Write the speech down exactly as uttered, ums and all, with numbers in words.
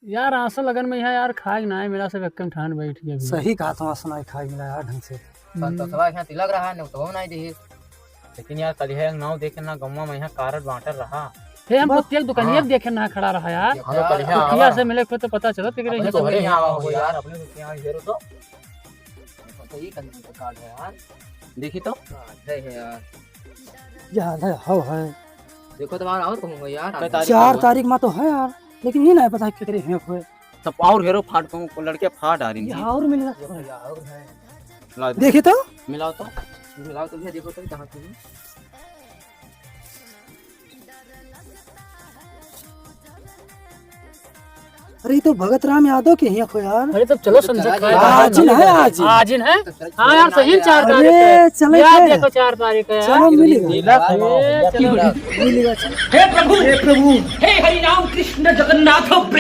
यार, आंसू लगन में यहाँ यार खाए के नाहीं मिला, सब एकदम ठान बैठ गया अभी। सही कहा, तो आंसू नाहीं खाए मिला यार ढंग से। हम्म। संतोषवा यहाँ तिलक रहा, नेवतवा नाहीं दिहिस। लेकिन यार, कलिहा नाव देखे ना, गौवा में यहाँ कारड बांटल रहा। हे, हम बस। तो तेल दुकानिया हाँ। देखे ना खड़ा रहा यार। हम लोग कलिहा दुखिया आवा से रहा। मिले को तो पता चलत कि अपने नहीं। तोहरे यहाँ आवा हो यार, अपने दुखिया आवा, हेरो तो। तो ये कौन सा कार्ड है यार? देखी तो। कार्ड है, है यार। यार, है, हो है। देखो तो यार, और कहूँगा यार, कै आज तारीख चार को? तारीख में तो है यार, लेकिन ये नहीं पता केकरे हैं कोई। सब और हेरो फाट कहूँ, को लड़के फाट आ रही ये हैं। और मिलेगा। देखो यार, और है। ला दे। देखी तो। मिलाओ तो। मिलाओ तो भैया, देखो तो कहाँ की है। अरे, ये तो भगत राम यादव के हियाँ को यार। अरे, तब चलो संझा खाए। आज ही ना है, आज ही। आज ही है? हाँ यार, सही चार तारीख है। अरे, चले यार, थे। देखो, चार तारीख है यार। चलो, मिलेगा। अरे, चलो। मिलेगा, चलो। हे प्रभु, हे प्रभु। हे हरि राम कृष्ण जगन्नाथ